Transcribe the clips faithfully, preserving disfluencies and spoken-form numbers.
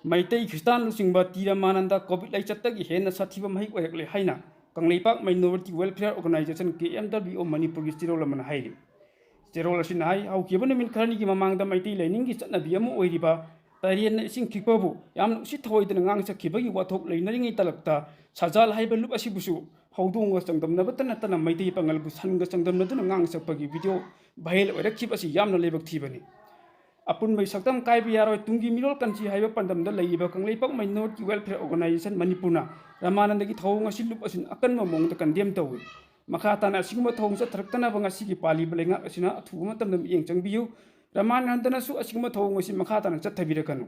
Meitei Christian ꯂꯨꯆꯤꯡꯕ T ꯔꯃꯥꯅꯟꯗ COVID ꯂꯥꯏꯆꯠꯇꯒꯤ ꯍꯦꯟꯅ ꯁꯥꯊꯤꯕ ꯃꯍꯤꯛ ꯑꯣꯏꯔꯛꯂꯦ ꯍꯥꯏꯅ Kangleipak Minority Welfare Organization, K M W O, ꯃꯅꯤꯄꯨꯔꯒꯤ ꯆꯦꯔꯣꯜ ꯑꯃꯅ ꯍꯥꯏꯔꯤ꯫ ꯆꯦꯔꯣꯜ ꯑꯁꯤꯅ ꯍꯥꯏ, ꯍꯧꯈꯤꯕ ꯅꯨꯃꯤꯠ ꯈꯔꯅꯤꯒꯤ ꯃꯃꯥꯡꯗ ꯃꯩꯇꯩ ꯂꯥꯏꯅꯤꯡꯒꯤ ꯆꯠꯅꯕꯤ ꯑꯃ ꯑꯣꯏꯔꯤꯕ ꯇꯔꯦꯠꯅ ꯏꯁꯤꯡ ꯈꯤꯛꯄꯕꯨ ꯌꯥꯝꯅ ꯎꯁꯤꯠ ꯊꯑꯣꯏꯗꯅ ꯉꯥꯡ ꯆꯠꯈꯤꯕꯒꯤ ꯋꯥꯊꯣꯛ ꯂꯩꯅꯔꯤꯉꯩ ꯇꯥꯂꯛꯇ ꯁꯖꯥꯜ ꯍꯥꯏꯕ ꯂꯨꯞ ꯑꯁꯤꯕꯨꯁꯨ ꯍꯧꯗꯣꯡꯒ ꯆꯥꯡꯗꯝꯅꯕꯇ ꯅꯠꯇꯅ ꯃꯩꯇꯩ ꯄꯥꯉꯜꯕꯨ ꯁꯟꯒ ꯆꯥꯡꯗꯝꯅꯗꯨꯅ ꯉꯥꯡ ꯆꯠꯄꯒꯤ ꯚꯤꯗꯤꯑꯣ ꯚꯥꯏꯔꯦꯜ ꯑꯣꯏꯔꯛꯈꯤꯕ ꯑꯁꯤ ꯌꯥꯝꯅ ꯂꯥꯏꯕꯛ ꯊꯤꯕꯅꯤ꯫ ꯑꯄꯨꯟꯕꯒꯤ ꯁꯛꯇꯝ ꯀꯥꯏꯕ ꯌꯥꯔꯣꯏ, ꯇꯨꯡꯒꯤ ꯃꯤꯔꯣꯜ ꯀꯟꯁꯤ ꯍꯥꯏꯕ ꯄꯥꯟꯗꯝꯗ ꯂꯩꯔꯤꯕ ꯀꯪꯂꯩꯄꯥꯛ Minority Welfare Organization ꯃꯅꯤꯄꯨꯔꯅ ꯔꯃꯥꯅꯟꯗꯒꯤ ꯊꯧꯑꯣꯡ ꯑꯁꯤ ꯂꯨꯞ ꯑꯁꯤꯅ ꯑꯀꯟꯕ ꯃꯑꯣꯡꯗ ꯀꯟꯗꯦꯝ ꯇꯧꯏ꯫ ꯃꯈꯥ ꯇꯥꯅ ꯑꯁꯤꯒꯨꯝꯕ ꯊꯧꯑꯣꯡ ꯆꯠꯊꯔꯛꯇꯅꯕ ꯉꯁꯤꯒꯤ ꯄꯥꯜꯂꯤꯕ ꯂꯩꯉꯥꯛ ꯑꯁꯤꯅ ꯑꯊꯨꯕ ꯃꯇꯝꯗ ꯃꯤꯠꯌꯦꯡ ꯆꯪꯕꯤꯌꯨ꯫ ꯔꯃꯥꯅꯟꯗꯅꯁꯨ ꯑꯁꯤꯒꯨꯝꯕ ꯊꯧꯑꯣꯡ ꯑꯁꯤ ꯃꯈꯥ ꯇꯥꯅ ꯆꯠꯊꯕꯤꯔꯛꯀꯅꯨ꯫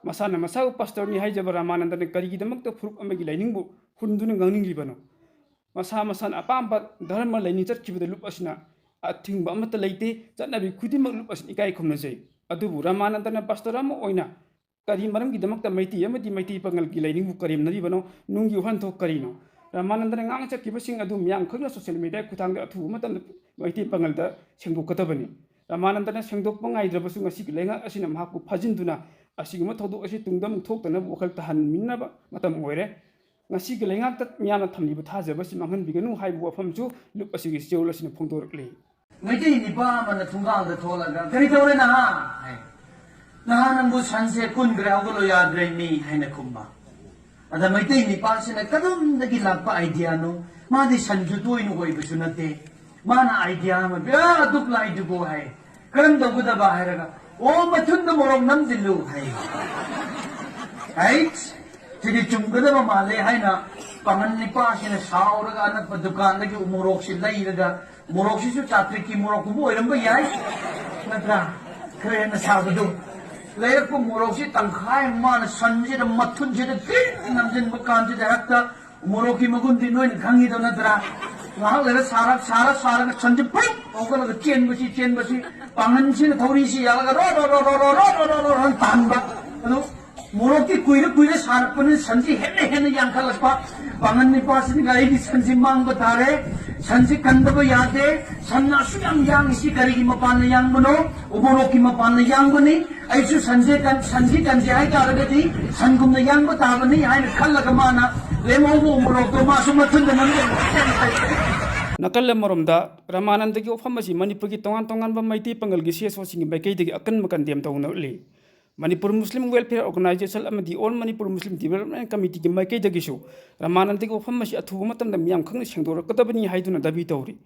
ꯃꯁꯥꯅ ꯃꯁꯥꯕꯨ ꯄꯥꯁꯇꯔꯅꯤ ꯍꯥꯏꯖꯕ ꯔꯃꯥꯅꯟꯗꯅ ꯀꯔꯤꯒꯤꯗꯃꯛꯇ ꯐꯨꯔꯨꯞ ꯑꯃꯒꯤ ꯂꯥꯏꯅꯤꯡꯕꯨ ꯍꯨꯟꯗꯨꯅ ꯉꯥꯡꯅꯤꯡꯂꯤꯕꯅꯣ? ꯃꯁꯥ ꯃꯁꯥꯅ ꯑꯄꯥꯝꯕ ꯙꯔꯃ ꯂꯥꯏꯅꯤꯡ ꯆꯠꯈꯤꯕꯗ ꯂꯨꯞ ꯑꯁꯤꯅ ꯑꯊꯤꯡꯕ ꯑꯃꯠꯇ ꯂꯩꯇꯦ꯫ ꯆꯠꯅꯕꯤ ꯈꯨꯗꯤꯡꯃꯛ ꯂꯨꯞ ꯑꯁꯤꯅ ꯏꯀꯥꯏ ꯈꯨꯝꯅꯖꯩ꯫ ꯑꯗꯨꯕꯨ ꯔꯃꯥꯅꯟꯗꯅ ꯄꯥꯁꯇꯔ ꯑꯃ ꯑꯣꯏꯅ ꯀꯔꯤ ꯃꯔꯝꯒꯤꯗꯃꯛꯇ ꯃꯩꯇꯩ ꯑꯃꯗꯤ ꯃꯩꯇꯩ ꯄꯥꯉꯜꯒꯤ ꯂꯥꯏꯅꯤꯡꯕꯨ ꯀꯔꯦꯝꯅꯔꯤꯕꯅꯣ? ꯅꯨꯡꯒꯤ ꯋꯥꯍꯟꯊꯣꯛ ꯀꯔꯤꯅꯣ? ꯔꯃꯥꯅꯟꯗꯅ ꯉꯥꯡ ꯆꯠꯈꯤꯕꯁꯤꯡ ꯑꯗꯨ ꯃꯤꯌꯥꯝ ꯈꯛꯅ ꯁꯣꯁꯤꯌꯦꯜ ꯃꯤꯗꯤꯌꯥꯒꯤ ꯈꯨꯠꯊꯥꯡꯗ ꯑꯊꯨꯕ ꯃꯇꯝꯗ ꯃꯩꯇꯩ ꯄꯥꯉꯜꯗ ꯁꯦꯡꯗꯣꯛꯀꯗꯕꯅꯤ꯫ ꯔꯃꯥꯅꯟꯗꯅ ꯁꯦꯡꯗꯣꯛꯄ ꯉꯥꯏꯗ꯭ꯔꯕꯁꯨ ꯉꯁꯤꯒꯤ ꯂꯩꯉꯥꯛ ꯑꯁꯤꯅ ꯃꯍꯥꯛꯄꯨ ꯐꯥꯖꯤꯟꯗꯨꯅ ꯑꯁꯤꯒꯨꯝꯕ ꯊꯧꯗꯣꯛ ꯑꯁꯤ ꯇꯨꯡꯗ ꯑꯃꯨꯛ ꯊꯣꯛꯇꯅꯕ ꯋꯥꯈꯜ ꯇꯥꯍꯟꯃꯤꯟꯅꯕ ꯃꯇꯝ ꯑꯣꯏꯔꯦ꯫ ꯉꯁꯤꯒꯤ ꯂꯩꯉꯥꯛꯇ ꯃꯤꯌꯥꯝꯅ ꯊꯝꯂꯤꯕ ꯊꯥꯖꯕ ꯑꯁꯤ ꯃꯥꯡꯍꯟꯕꯤꯒꯅꯨ ꯍꯥꯏꯕ ꯋꯥꯐꯝꯁꯨ ꯂꯨꯞ ꯑꯁꯤꯒꯤ ꯆꯦꯔꯣꯜ ꯑꯁꯤꯅ ꯐꯣꯡꯗꯣꯔꯛꯂꯤ꯫ ꯃꯩꯇꯩ ꯅꯤꯄꯥ ꯑꯃꯅ ꯊꯣꯡꯒꯥꯜꯗ ꯊꯣꯛꯂꯒ, "ꯀꯔꯤ ꯇꯧꯔꯦ ꯅꯍꯥ?" ꯍꯥꯏ꯫ "ꯅꯍꯥ, ꯅꯪꯕꯨ ꯁꯟꯁꯦ ꯀꯨꯟꯈ꯭ꯔꯦ, ꯍꯧꯒꯠꯂꯣ ꯌꯥꯗ꯭ꯔꯦ ꯃꯤ," ꯍꯥꯏꯅ ꯈꯨꯝꯕ꯫ ꯑꯗ ꯃꯩꯇꯩ ꯅꯤꯄꯥꯁꯤꯅ ꯀꯗꯣꯝꯗꯒꯤ ꯂꯥꯛꯄ ꯑꯥꯏꯗꯤꯌꯥꯅꯣ? ꯃꯥꯗꯤ ꯁꯟꯁꯨ ꯇꯣꯏꯅ ꯑꯣꯏꯕꯁꯨ ꯅꯠꯇꯦ꯫ ꯃꯥꯅ ꯑꯥꯏꯗꯤꯌꯥ ꯑꯃ ꯄꯤꯔ, "ꯑꯗꯨꯛ ꯂꯥꯏꯗꯨꯕꯨ?" ꯍꯥꯏ꯫ "ꯀꯔꯝ ꯇꯧꯒꯗꯕ?" ꯍꯥꯏꯔꯒ, "ꯑꯣ, ꯃꯊꯨꯟꯗ ꯃꯣꯔꯣꯛ ꯅꯝꯁꯤꯜꯂꯨ," ꯍꯥꯏ꯫ ꯍꯩꯠ! ꯁꯤꯗꯤ ꯆꯨꯝꯒꯗꯕ ꯃꯥꯜꯂꯦ ꯍꯥꯏꯅ ꯄꯥꯡꯒꯜ ꯅꯤꯄꯥꯁꯤꯅ ꯁꯥꯎꯔꯒ ꯑꯅꯛꯄ ꯗꯨꯀꯥꯟꯗꯒꯤ ꯎꯃꯣꯔꯣꯛꯁꯤ ꯂꯩꯔꯒ, ꯃꯣꯔꯣꯛꯁꯤꯁꯨ ꯆꯥꯇ꯭ꯔꯤꯛꯀꯤ ꯃꯣꯔꯣꯛꯀꯨꯝꯕ ꯑꯣꯏꯔꯝꯕ ꯌꯥꯏ, ꯅꯠꯇ꯭ꯔꯥ? ꯈꯔ ꯍꯦꯟꯅ ꯁꯥꯕꯗꯨ꯫ ꯂꯩꯔꯛꯄ ꯃꯣꯔꯣꯛꯁꯤ ꯇꯪꯈꯥꯏ ꯑꯃ ꯃꯥꯅ ꯁꯟꯁꯤꯗ ꯃꯊꯨꯟꯁꯤꯗ ꯇꯤꯛ ꯅꯝꯁꯤꯟꯕ ꯀꯥꯟꯁꯤꯗ ꯍꯦꯛꯇ ꯃꯣꯔꯣꯛꯀꯤ ꯃꯒꯨꯟꯗꯤ ꯅꯣꯏꯅ ꯈꯪꯉꯤꯗꯣ ꯅꯠꯇ꯭ꯔꯥ? ꯉꯥꯏꯍꯥꯛ ꯂꯩꯔ ꯁꯥꯔ, ꯁꯥꯔ, ꯁꯥꯔꯒ ꯁꯟꯁꯤ ꯄꯨꯂꯞ ꯍꯧꯒꯠꯂꯒ ꯆꯦꯟꯕꯁꯤ, ꯆꯦꯟꯕꯁꯤ, ꯄꯥꯡꯒꯟꯁꯤꯅ ꯊꯧꯔꯤꯁꯤ ꯌꯥꯜꯂꯒ ꯔꯣ, ꯔꯣ, ꯔꯣ, ꯔꯣ ꯇꯥꯟꯕ꯫ ꯑꯗꯨ ꯃꯣꯔꯣꯛꯇꯤ ꯀꯨꯏꯔ ꯀꯨꯏꯔ ꯁꯥꯔꯛꯄꯅꯤꯅ ꯁꯟꯁꯤ ꯍꯦꯟꯅ ꯍꯦꯟꯅ ꯌꯥꯡꯈꯠꯂꯛꯄ꯫ ꯄꯥꯡꯒꯟ ꯅꯤꯄꯥꯁꯤꯅ "ꯑꯩꯒꯤ ꯁꯟꯁꯤ ꯃꯥꯡꯕ ꯇꯥꯔꯦ, ꯁꯟꯁꯤ ꯀꯟꯗꯕ ꯌꯥꯗꯦ꯫ ꯁꯟꯅ ꯑꯁꯨꯛ ꯌꯥꯝ ꯌꯥꯡꯉꯤꯁꯤ ꯀꯔꯤꯒꯤ ꯃꯄꯥꯟꯅ ꯌꯥꯡꯕꯅꯣ? ꯎꯃꯣꯔꯣꯛꯀꯤ ꯃꯄꯥꯟꯅ ꯌꯥꯡꯕꯅꯤ꯫ ꯑꯩꯁꯨ ꯁꯟꯁꯦ ꯀꯟ-, ꯁꯟꯁꯤ ꯀꯟꯁꯦ ꯍꯥꯏ ꯇꯥꯔꯒꯗꯤ ꯁꯟꯒꯨꯝꯅ ꯌꯥꯡꯕ ꯇꯥꯕꯅꯤ ꯍꯥꯏꯅ ꯈꯜꯂꯒ ꯃꯥꯅ ꯂꯦꯝꯍꯧꯕ ꯎꯃꯣꯔꯣꯛꯇꯣ ꯃꯥꯁꯨ ꯃꯊꯨꯟꯗ ꯅꯝꯖꯟꯕ꯫ ꯅꯥꯀꯜ ꯑꯃꯔꯣꯝꯗ ꯔꯥꯃꯥꯅꯟꯗꯒꯤ ꯋꯥꯐꯝ ꯑꯁꯤ ꯃꯅꯤꯄꯨꯔꯒꯤ ꯇꯣꯉꯥꯟ ꯇꯣꯉꯥꯟꯕ ꯃꯩꯇꯩ ꯄꯥꯉꯜꯒꯤ ꯁꯤ ꯑꯦꯁ ꯑꯣꯁꯤꯡꯒꯤ ꯃꯥꯏꯀꯩꯗꯒꯤ ꯑꯀꯟꯕ ꯀꯟꯗꯦꯝ ꯇꯧꯅ ꯎꯠꯂꯤ꯫ ꯃꯅꯤꯄꯨꯔ ꯃꯨꯁꯂꯤꯝ ꯋꯦꯜꯐꯤꯌꯔ ꯑꯣꯔꯒꯅꯥꯏꯖꯦꯁꯟ ꯑꯃꯗꯤ ꯑꯣꯜ ꯃꯅꯤꯄꯨꯔ ꯃꯨꯁꯂꯤꯝ ꯗꯤꯕꯦꯂꯞꯃꯦꯟ ꯀꯃꯤꯇꯤꯒꯤ ꯃꯥꯏꯀꯩꯗꯒꯤꯁꯨ ꯔꯥꯃꯥꯅꯟꯗꯒꯤ ꯋꯥꯐꯝ ꯑꯁꯤ ꯑꯊꯨꯕ ꯃꯇꯝꯗ ꯃꯤꯌꯥꯝ ꯈꯪꯅ ꯁꯦꯡꯗꯣꯔꯛꯀꯗꯕꯅꯤ ꯍꯥꯏꯗꯨꯅ ꯗꯥꯕꯤ ꯇꯧꯔꯤ꯫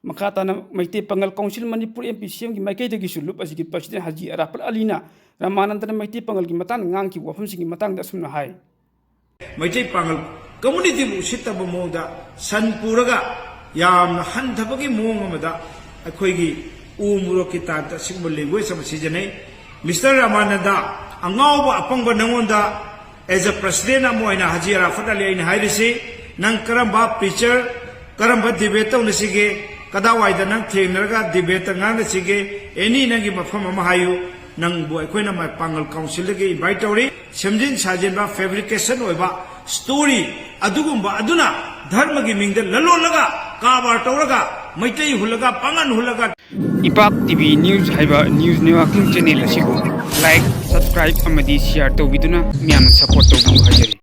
ꯃꯈꯥ ꯇꯥꯅ ꯃꯩꯇꯩ ꯄꯥꯉꯜ ꯀꯥꯎꯟꯁꯤꯜ ꯃꯅꯤꯄꯨꯔ, ꯑꯦꯝ ꯄꯤ ꯁꯤ ꯑꯦꯝꯒꯤ ꯃꯥꯏꯀꯩꯗꯒꯤꯁꯨ ꯂꯨꯞ ꯑꯁꯤꯒꯤ ꯄ꯭ꯔꯁꯤꯗꯦꯟ ꯍꯥꯖꯤ ꯑꯔꯥꯐꯠ ꯑꯂꯤꯅ ꯔꯥꯃꯥꯅꯟꯗꯅ ꯃꯩꯇꯩ ꯄꯥꯉꯜꯒꯤ ꯃꯇꯥꯡꯗ ꯉꯥꯡꯈꯤꯕ ꯋꯥꯐꯝꯁꯤꯡꯒꯤ ꯃꯇꯥꯡꯗ ꯑꯁꯨꯝꯅ ꯍꯥꯏ꯫ ꯃꯩꯇꯩ ꯄꯥꯉꯜ ꯀꯝꯃꯨꯅꯤꯇꯤꯕꯨ ꯎꯁꯤꯠꯇꯕ ꯃꯑꯣꯡꯗ ꯁꯟ ꯄꯨꯔꯒ ꯌꯥꯝꯅ ꯍꯟꯊꯕꯒꯤ ꯃꯑꯣꯡ ꯑꯃꯗ ꯑꯩꯈꯣꯏꯒꯤ ꯎ ꯃꯣꯔꯣꯛꯀꯤ ꯇꯥꯏꯞꯇ ꯑꯁꯤꯒꯨꯝꯕ ꯂꯦꯡꯒ꯭ꯋꯦꯖ ꯑꯃ ꯁꯤꯖꯤꯟꯅꯩ꯫ ꯃꯤꯁꯇꯔ ꯔꯥꯃꯥꯅꯟꯗ, ꯑꯉꯥꯎꯕ ꯑꯄꯪꯕ ꯅꯪꯉꯣꯟꯗ as a president ꯑꯃ ꯑꯣꯏꯅ ꯍꯥꯖꯤ ꯑꯔꯥꯐꯠ ꯑꯂꯤ ꯑꯩꯅ ꯍꯥꯏꯔꯤꯁꯤ, ꯅꯪ ꯀꯔꯝꯕ preacher, ꯀꯔꯝꯕ debate ꯇꯧꯅꯁꯤꯒꯦ, ꯀꯗꯥꯏꯋꯥꯏꯗ ꯅꯪ ꯊꯦꯡꯅꯔꯒ debate ꯇ ꯉꯥꯡꯅꯁꯤꯒꯦ, any ꯅꯪꯒꯤ ꯃꯐꯝ ꯑꯃ ꯍꯥꯏꯌꯨ꯫ ꯅꯪꯕꯨ ꯑꯩꯈꯣꯏꯅ ꯃ-, ꯄꯥꯡꯒꯜ ꯀꯥꯎꯟꯁꯤꯜꯗꯒꯤ invite ꯇꯧꯔꯤ꯫ ꯁꯦꯝꯖꯤꯟ ꯁꯥꯖꯤꯟꯕ, fabrication ꯑꯣꯏꯕ story ꯑꯗꯨꯒꯨꯝꯕ ꯑꯗꯨꯅ ꯙꯔꯃꯒꯤ ꯃꯤꯡꯗ ꯂꯂꯣꯜꯂꯒ ꯀꯔꯕꯥꯔ ꯇꯧꯔꯒ ꯃꯩꯇꯩ ꯍꯨꯜꯂꯒ ꯄꯥꯡꯒꯜ ꯍꯨꯜꯂꯒ ꯏꯄꯥꯛ ꯇꯤ ꯚꯤ ꯅ꯭ꯌꯨꯁ ꯍꯥꯏꯕ ꯅ꯭ꯌꯨꯁ ꯅꯦꯠꯋꯥꯔꯀꯤꯡ ꯆꯦꯅꯦꯜ ꯑꯁꯤꯕꯨ like, subscribe ꯑꯃꯗꯤ share ꯇꯧꯕꯤꯗꯨꯅ ꯃꯤꯌꯥꯝꯅ support ꯇꯧꯕꯤꯌꯨ ꯍꯥꯏꯖꯔꯤ꯫